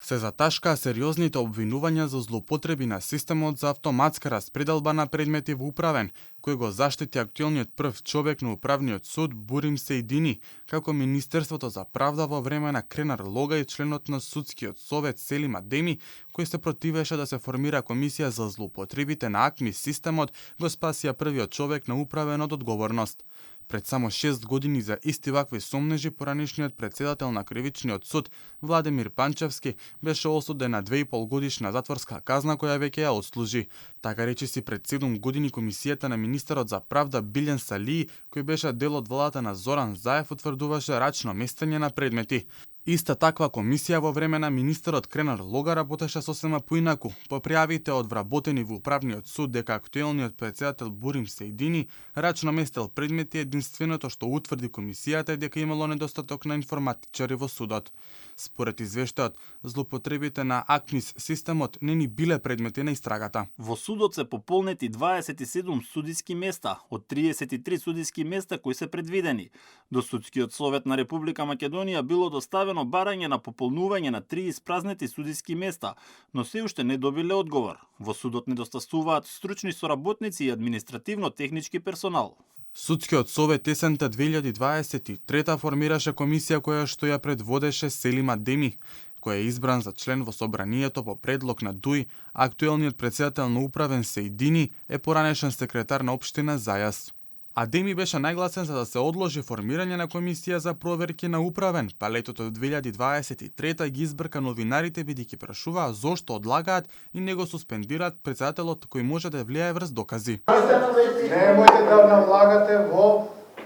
Се заташкаа сериозните обвинувања за злоупотреби на системот за автоматска распределба на предмети во управен, кој го заштити актуелниот прв човек на управниот суд Бурим Сејдини, како Министерството за правда во време на Кренар Лога и членот на судскиот совет Селим Адеми, кој се противеше да се формира комисија за злоупотребите на АКМИ системот, го спасија првиот човек на управен од одговорност. Пред само 6 години за исти вакви сомнежи поранешниот председател на Кривичниот суд Владимир Панчевски беше осуден на 2,5 годишна затворска казна која веќе ја отслужи. Така речиси пред 7 години комисијата на министерот за правда Билјан Салии, кој беше дел од владата на Зоран Заев, утврдуваше рачно местење на предмети. Иста таква комисија во време на министерот Кренар Лога работеше сосема поинаку. По пријавите од вработени во управниот суд дека актуелниот председател Бурим Сејдини рачно местел предмети, единственото што утврди комисијата е дека имало недостаток на информатичари во судот. Според извештајот, злоупотребите на АКМИС системот не ни биле предмети на истрагата. Во судот се пополнети 27 судиски места од 33 судиски места кои се предвидени. До Судскиот совет на Република Македонија било доставено барање на пополнување на 3 испразнети судиски места, но се уште не добиле одговор. Во судот недостасуваат стручни соработници и административно-технички персонал. Судскиот совет есента 2023 формираше комисија која што ја предводеше Селим Адеми, кој е избран за член во собранието по предлог на ДУИ. Актуелниот председател на управен Сејдини е поранешен секретар на општина Зајас. Адеми беше најгласен за да се одложи формирање на комисија за проверки на управен, па летото 2023 ги избрка новинарите бидејќи прашуваа зошто одлагаат и не го суспендираат председателот кој може да влијае врз докази. Немојте да навлагате во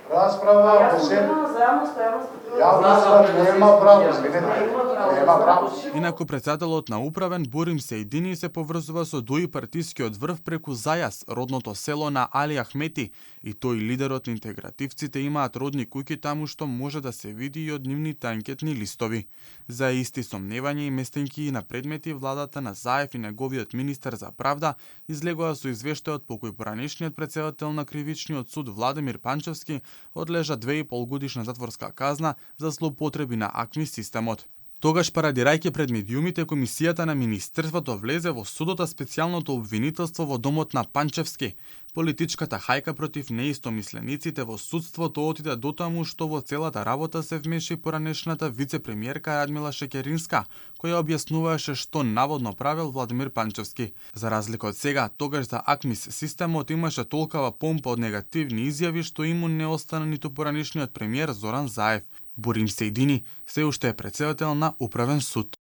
расправа, во се. Нема право. Инаку председателот на управен Бурим Сејдини се поврзува со ДУИ партискиот врв преку Зајас, родното село на Али Ахмети, и тој лидерот на интегративците имаат родни куќи таму што може да се види и од нивните анкетни листови. За исти сомневања и местенки на предмети, владата на Заев и неговиот министер за правда излегоа со извештајот по кој поранешниот председател на Кривичниот суд Владимир Панчевски одлежа 2,5 годишна затворска казна за злоупотреби на АКМИ системот. Тогаш, парадирајќи пред медиумите, комисијата на Министерството влезе во судото специјалното обвинителство во домот на Панчевски. Политичката хајка против неистомислениците во судството отиде до таму што во целата работа се вмеши поранешната вице-премиерка Радмила Шекеринска, која објаснуваше што наводно правел Владимир Панчевски. За разлика од сега, тогаш за АКМИС системот имаше толкава помпа од негативни изјави што имун не остана ниту поранешниот премиер Зоран Заев. Бурим Сејдини се уште е председател на управен суд.